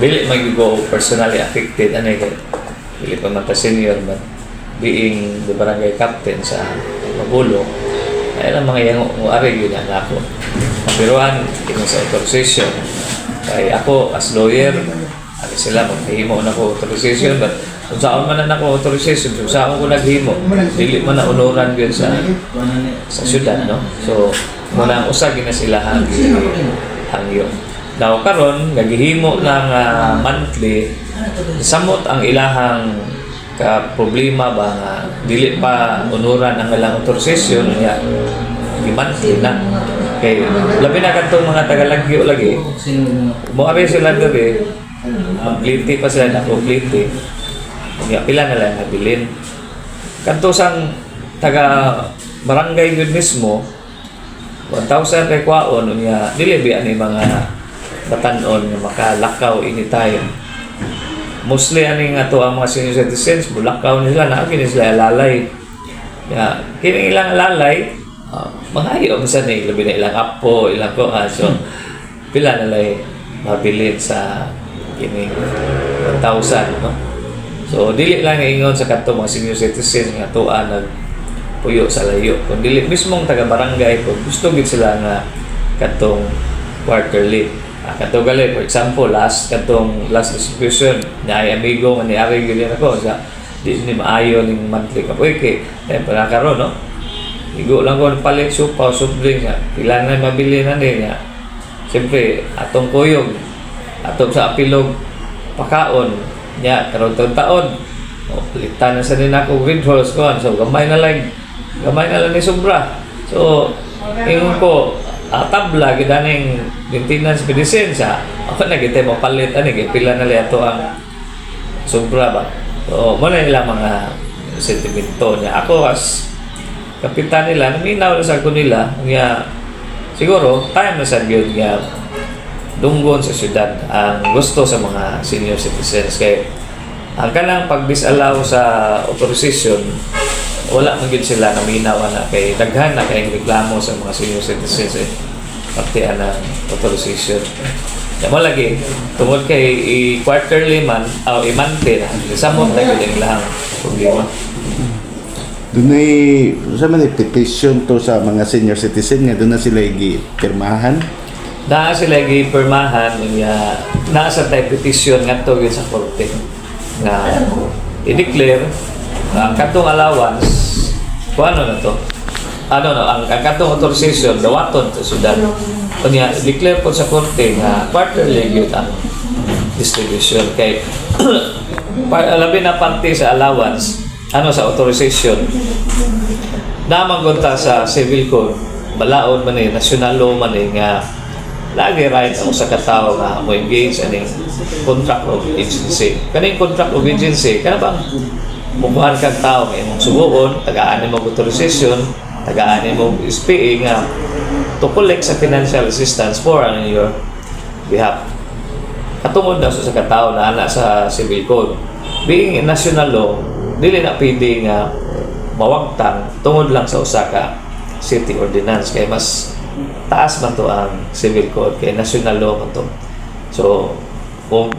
Dili man gyud ko personally affected ani kay dili pa man ta senior, but being the barangay captain sa Mabolo, ay ang mga yango mo ari gyud ang ako. Mapiruan kini sa authorization. Kay ako as lawyer, ari sila maghimo na ko authorization, but kung saan man na ako authorization, kung saan ko naghimo, dili man na unuran gyud sa syudad, no? So, muna ang usa gina sila hangyo. Now karon nagihimo ng monthly, samot ang ilahang ka problema ba nga dili pa unuran ang ilang authorization niya, gi-monthly na. Kay labi na kadtong mga tagalagyo lagi, moari sila diri, magliti pa sila na pliti. Unya pila na lang nabilin. Kadto sang taga barangay gyud mismo, 1,000 kay kwaon, unya dili biya ni mga batan-on nga makalakaw anytime. Mostly ani nga to ang mga senior citizens, mulakaw ni sila, naa kini sila alalay. Ya, kini ilang alalay, mangayo man ni labi na ilang apo, ilang ko. So pila na lay mabilin sa kining 1,000, no? So dili lang ingon sa kadto mga senior citizens nga tuwa nag puyo sa layo. Kung dili mismong taga barangay, kung gusto gid sila nga kadtong quarterly. Kadto gali, for example, last kadtong last distribution, naay amigo nga niari gyud ako sa di ni maayo ning monthly kapoy kay eh para karon, no. Igo lang ko palit supaw, soft drink nga. Pila na mabili na ni nga. Siyempre, atong kuyog, atong sa apilog pakaon nya karon taon taon. O, palitan na sa din ako green horse ko. So gamay na lang ni sobra. So ingon ko, tabla gid aning maintenance medicine sa ako na gid mapalit ani kay pila na lang ato ang sobra ba. So mo na nila mga sentimento niya. Ako as kapitan nila, naminaw na sa ko nila nga siguro time na sa gyud nga dunggon sa syudad ang gusto sa mga senior citizens, kay ang kanang pag-disallow sa authorization, wala man gyud sila naminaw ana kay daghan na kay reklamo sa mga senior citizens eh pati ang authorization. Ya mo lagi tungod kay i-quarterly man o i-monthly na, samot na gyud ang ilahang problema. Dunay sa man petition to sa mga senior citizen nga doon na sila gipirmahan. Naa sila gipirmahan nga naa sa tay petition ngadto gyud sa korte nga i-declare nga ang katong allowance kung ano na to, ano no, ang katong authorization dawaton sa syudad. Unya i-declare po sa korte nga quarterly gyud ang distribution kay labi na parte sa allowance, ano, sa authorization. Naman ta sa civil code, balaod man eh, national law man eh, nga lagi right ang usa ka tawo nga mo engage aning contract of agency. Kaning contract of agency, kana bang mukuhan kag tao nga imong subuon, tagaan nimo og authorization, tagaan nimo og SPA nga to collect sa financial assistance for and in your behalf. Katungod na sa katao na ana sa civil code. Being a national law, dili na pwede nga mawagtang tungod lang sa usa ka city ordinance kay mas taas man to ang civil code kay national law man to. So, kung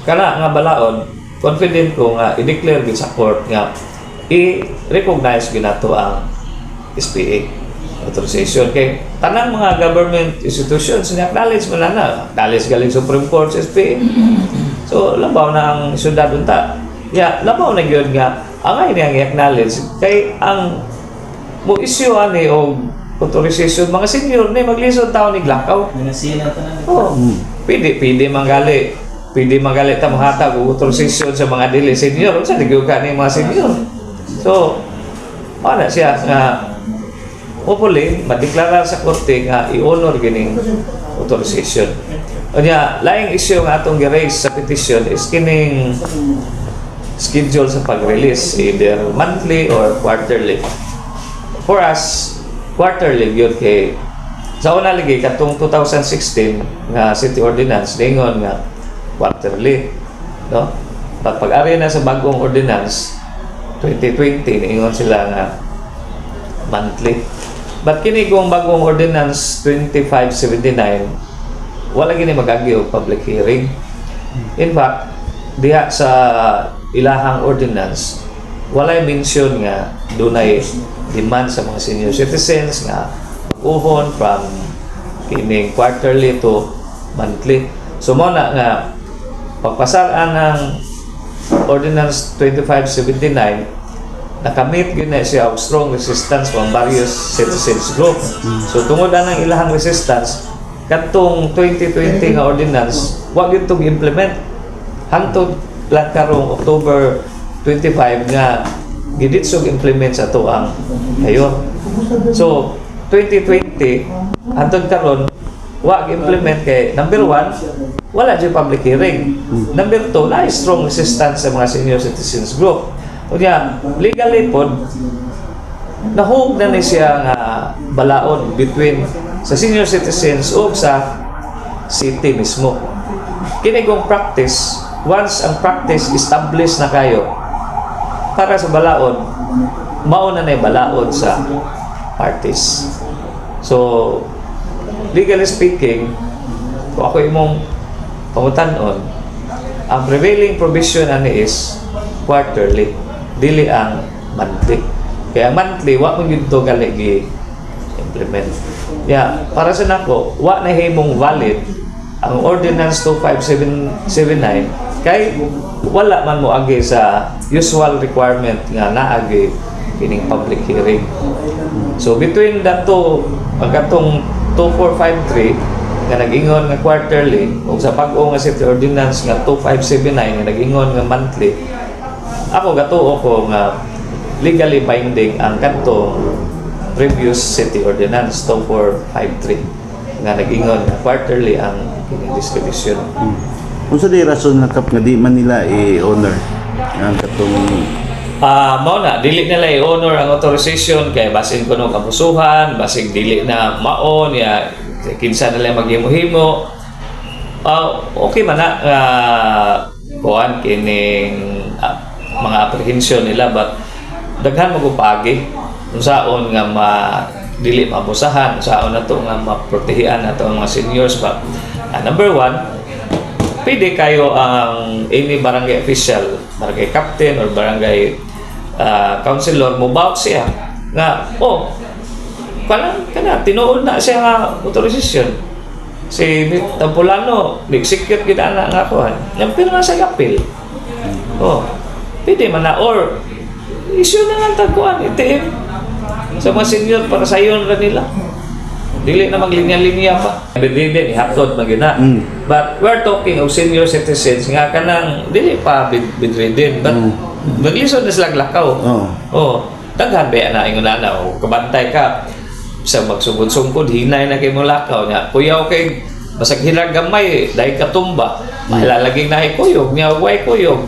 kana nga balaod, confident ko nga i-declare gid sa court nga i-recognize gyud nato ang SPA authorization kay tanang mga government institutions ni acknowledge man na na acknowledge galing Supreme Court sa SPA. So labaw na ang syudad unta ya, labaw na gyud nga angay niyang i-acknowledge kay ang mo issue ani og authorization mga senior ni maglisod taon ni lakaw. Mga tanan. Oh, pwede man gali. Pwede man gali ta mohatag og authorization sa mga dili senior. Unsa di gyud ka ni mga senior? So, ana siya nga hopefully madeklara sa korte nga i-honor gining authorization. Unya, laing issue nga atong gi-raise sa petition is kining schedule sa pag-release, either monthly or quarterly. For us, quarterly gyud kay sa una lagi katong 2016 nga city ordinance ningon nga quarterly, no? But pag ari na sa bagong ordinance 2020, niingon sila nga monthly. But kini kung bagong ordinance 2579, wala gini mag-agi og public hearing. In fact, diha sa ilahang ordinance, walay mention nga dunay demand sa mga senior citizens nga uhon from kining quarterly to monthly. So mao na nga pagpasar ng Ordinance 2579, nakamit gyud na siya og strong resistance from various citizens group. So tungod anang ilahang resistance, kadtong 2020 nga ordinance wa gyud tong implement hangtod lang karong October 25 nga giditsog implement sa atoang mayor. So 2020 hangtod karon wa implement kay number one, wala jud public hearing. Number two, na strong resistance sa mga senior citizens group. Unya, legally pod nahug na ni siya nga balaod between sa senior citizens o sa city mismo. Kini kung practice, once ang practice established na kayo, para sa balaod, mao na na balaod sa parties. So, legally speaking, kung ako imong pangutan-on, ang prevailing provision ani is quarterly, dili ang monthly. Kaya ang monthly, wa mo gyud to gali gi implement. Yeah, para sa nako, wa na himong valid ang Ordinance 25779 kay wala man mo agi sa usual requirement nga naagi kining public hearing. So between that two, ang katong 2453 nga nag-ingon nga quarterly ug sa bag-o nga city ordinance nga 2579 nga nag-ingon nga monthly, ako gatuo ko nga legally binding ang kadtong previous city ordinance 2453 nga nag-ingon nga quarterly ang kining distribution. Unsa di rason na, Kap, nga di man nila i-honor ang katong Ah, mao na dili nila i-honor ang authorization kay basin kuno kapusuhan, basig dili na maon ya, kinsa nila maghimo-himo. Ah, okay man na nga kuan kining mga apprehension nila, but daghan mo paagi unsaon nga ma dili maabusahan, unsaon na to nga maprotehian nato ang mga seniors ba. Number one, pwede kayo ang any barangay official, barangay captain or barangay councilor, mo siya nga, oh, kana kana tinuod na siya nga authorization. Si Tampulano, execute gid ana nga kuan. Yang pirma sa appeal. Oh, pwede man na or issue na lang tagkuan ATM sa mga senior para sayon ra nila. Dili na maglinya-linya pa. Bedridden, ihatod man gyud na. But we're talking of senior citizens nga kanang dili pa bedridden but maglisod na sila lakaw. Oh, daghan ba na ingon na o kabantay ka sa magsugod-sungkod, hinay na kay mo lakaw nya. Kuyaw kay basag hirag gamay dahil katumba. Malalaging na kuyog nya, way kuyog.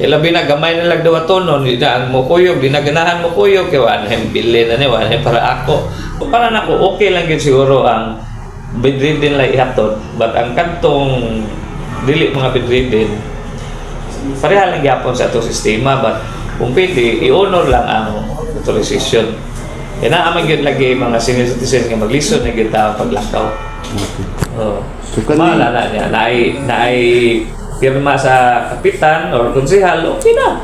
Ilabi na gamay na lang daw tonon, di na ang mo kuyog, di na ganahan mo kuyog kay wa na bili na ni, wa na para ako. Para nako, okay lang gyud siguro ang bedridden lang ihatod, but ang kantong dili mga bedridden, pareha lang gyapon sa ato sistema, but kung pwede i-honor lang ang authorization. Kaya naa man gyud lagi mga senior citizens nga maglisod na gyud ta paglakaw. Oh. So, Maala na niya, naay naay pirma sa kapitan or konsehal, okay na.